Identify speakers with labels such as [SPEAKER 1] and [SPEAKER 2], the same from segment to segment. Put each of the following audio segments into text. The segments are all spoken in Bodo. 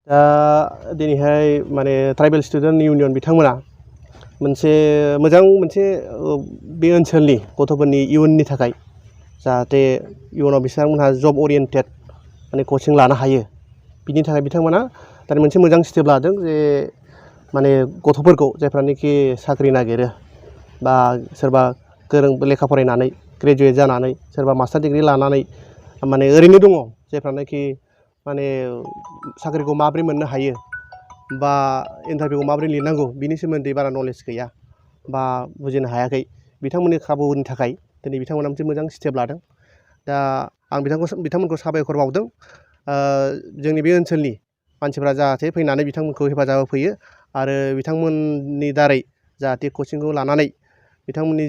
[SPEAKER 1] दा दिनैहाय माने ट्राइबेल स्टुडेन्ट इउनियन बिथांमोना मोनसे मोजां मोनसे बे ओनसोलनि गथ'फोरनि इयुननि थाखाय जाहाथे इयुनाव बिथांमोनहा जब ओरिएन्टेड माने कचिं लानो हायो बिनि थाखाय बिथांमोना दानि मोनसे मोजां स्टेप लादों जे माने गथ'फोरखौ जायफ्रानोखि साख्रि नागिरो बा सोरबा गोरों लेखा फरायनानै ग्रेजुवेट जानानै सोरबा मास्टार डिग्री लानानै माने ओरैनो दङ जायफ्रानोखि माने साख्रिखौ माबोरै मोननो हायो बा इन्टारभिउखौ माबोरै लिरनांगौ बिनि सोमोन्दै बारा नलेज गैया बा बुजिनो हायाखै बिथांमोननि खाबुनि थाखाय दिनै बिथांमोना मोनसे मोजां स्टेप लादों दा आं बिथांमोनखौ साबायखर बावदों जोंनि बे ओनसोलनि मानसिफ्रा जाहाथे फैनानै बिथांमोनखौ हेफाजाब होफैयो आरो बिथांमोननि दारै जाहाथे कचिंखौ लानानै बिथांमोननि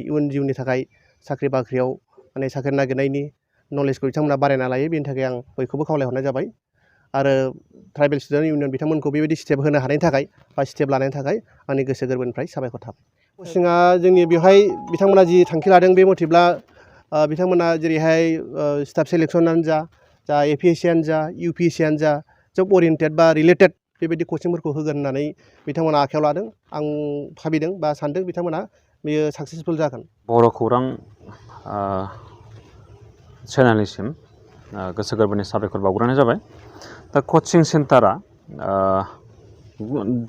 [SPEAKER 1] इयुन जिउनि थाखाय साख्रि बाख्रियाव माने साख्रि नागिरनायनि नलेजखौ बिथांमोना बारायना लायो बेनि थाखाय आं बयखौबो खावलायहरनाय जाबाय आरो ट्राइबेल स्टुडेन्ट इउनियन बिथांमोनखौ बेबायदि स्टेप होनो हानायनि थाखाय बा स्टेप लानायनि थाखाय आंनि गोसो गोरबोनिफ्राय साबायखर थाबाय कचिंआ जोंनि बेवहाय बिथांमोना जि थांखि लादों बे मथेब्ला बिथांमोना जेरैहाय स्टाफ सेलेक्सनानो जा APSCयानो जा UPSCयानो जा जब ओरिएन्टेड बा रिलेटेड बेबायदि कचिंफोरखौ होगोन होननानै बिथांमोना आखायाव लादों आं भाबिदों बा सानदों बिथांमोना बेयो साक्सेसफुल जागोन।
[SPEAKER 2] बर' खौरां चेनेलनिसिम गोसो गोरबोनि साबायखर बावग्रोनाय जाबाय। दा कचिं सेन्टारा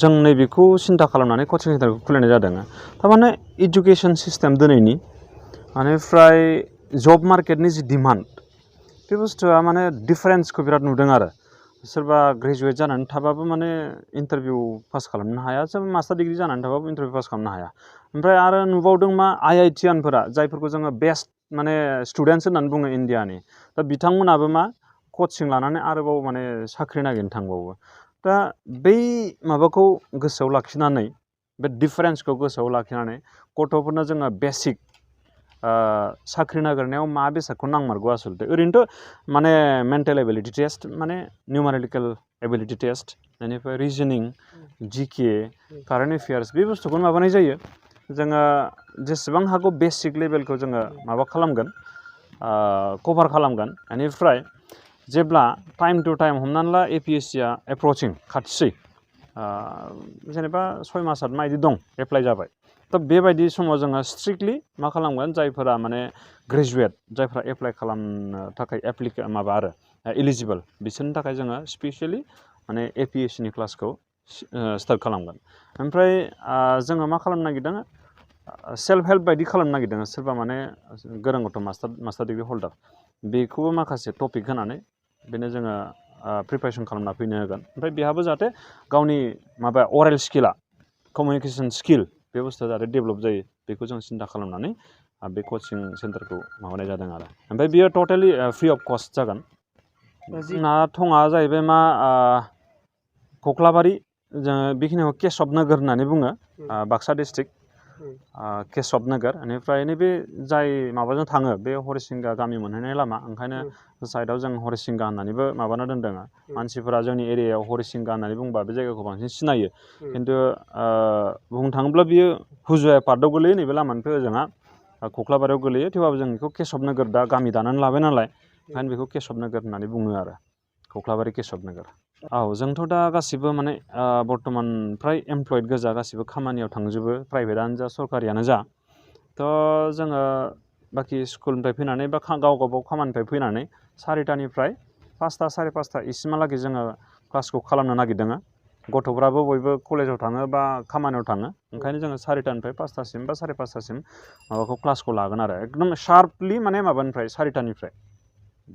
[SPEAKER 2] जों नैबेखौ सिन्था खालामनानै कचिं सेन्टारखौ खुलिनाय जादों। थारमाने इडुकेसन सिस्टेम दिनैनि माने फ्राय जब मार्केटनि जि डिमान्ड बे बुस्थुआ माने डिफारेन्सखौ बिराद नुदों आरो सोरबा ग्रेजुवेट जानानै थाबाबो माने इन्टारभिउ पास खालामनो हाया सोरबा मास्टार डिग्री जानानै थाबाबो इन्टारभिउ पास खालामनो हाया। ओमफ्राय आरो नुबावदों मा IITiयानफोरा जायफोरखौ जोङो बेस्ट माने स्टुडेन्टस होननानै बुङो इण्डियानि दा बिथांमोनाबो मा कचिं लानानै आरोबाव माने साख्रि नागिरनो थांबावो। दा बै माबाखौ गोसोआव लाखिनानै बे डिफारेन्सखौ गोसोआव लाखिनानै गथ'फोरनो जोङो बेसिक साख्रि नागिरनायाव मा बेसादखौ नांमारगौ आसलथे ओरैनोथ' माने मेन्टेल एबिलिटि टेस्ट माने निउमारिकेल एबिलिटि टेस्ट बेनिफ्राय रिजनिं GK कारेन्ट एफेयार्स बे बुस्थुखौनो माबानाय जायो। जोङो जेसेबां हागौ बेसिक लेभेलखौ जोङो माबा खालामगोन कभार खालामगोन बेनिफ्राय जेब्ला टाइम टु टाइम हमनानै ला APSCया एप्रचिं खाथिसै जेनेबा 6 मास 7 मास बिदि दं एप्लाइ जाबाय दा बेबायदि समाव जोङो स्ट्रिक्टलि मा खालामगोन जायफोरा माने ग्रेजुवेट जायफोरा एप्लाइ खालामनो थाखाय माबा आरो इलिजिबोल बिसोरनि थाखाय जोङो स्पेसियेलि माने APSCनि क्लासखौ स्टार्ट खालामगोन। ओमफ्राय जोङो मा खालामनो नागिरदों सेल्फ हेल्प बायदि खालामनो नागिरदों सोरबा माने गोरों गथ' मास्टार डिग्री हल्डार बेखौबो माखासे टपिक होनानै बेनो जोङो प्रिपारेसन खालामना फैनो होगोन। ओमफ्राय बेहाबो जाहाथे गावनि माबा अरेल स्किला कमिउनिकेसन स्किल बे बुस्थुआ जाहाथे डेभेलप जायो बेखौ जों सिन्था खालामनानै बे कचिं सेन्टारखौ माबानाय जादों आरो ओमफ्राय बियो टटेलि फ्रि अफ कस्ट जागोन। जोंना थङा जाहैबाय मा कख्लाबारि जोङो बेखिनियाव केशब नोगोर होननानै बुङो बाक्सा डिस्ट्रिक्ट केशब नोगोर बेनिफ्राय नैबे जाय माबाजों थाङो बे हरिसिंगा गामि मोनहैनाय लामा ओंखायनो साइडआव जों हरिसिंगा होननानैबो माबाना दोनदों मानसिफोरा जोंनि एरियायाव हरिसिंगा होननानै बुंबा बे जायगाखौ बांसिन सिनायो खिन्थु बुंनो थाङोब्ला बियो हुजुया पार्टआव गोलैयो नैबे लामानिफ्राय ओजोंहा कख्लाबारियाव गोलैयो थेवबाबो जों बेखौ केशब नोगोर दा गामि दानानै लाबाय नालाय ओंखायनो बेखौ केशब नोगोर होननानै बुङो आरो कख्लाबारि केशब नोगोर। औ जोंथ' दा गासिबो माने बर्थमान फ्राय एमप्लयड गोजा गासिबो खामानियाव थांजोबो प्राइभेटआनो जा सरकारियानो जा थ' जोङो बाखि स्कुलनिफ्राय फैनानै बा गाव गावबाव खामानिनिफ्राय फैनानै 4टानिफ्राय 5टा 5:30 इसिमहालागै जोङो क्लासखौ खालामनो नागिरदों। गथ'फ्राबो बयबो कलेजाव थाङो बा खामानियाव थाङो ओंखायनो जोङो 4टानिफ्राय 5टासिम बा 5:30 माबाखौ क्लासखौ लागोन आरो एकदम शार्पलि माने माबानिफ्राय 4टानिफ्राय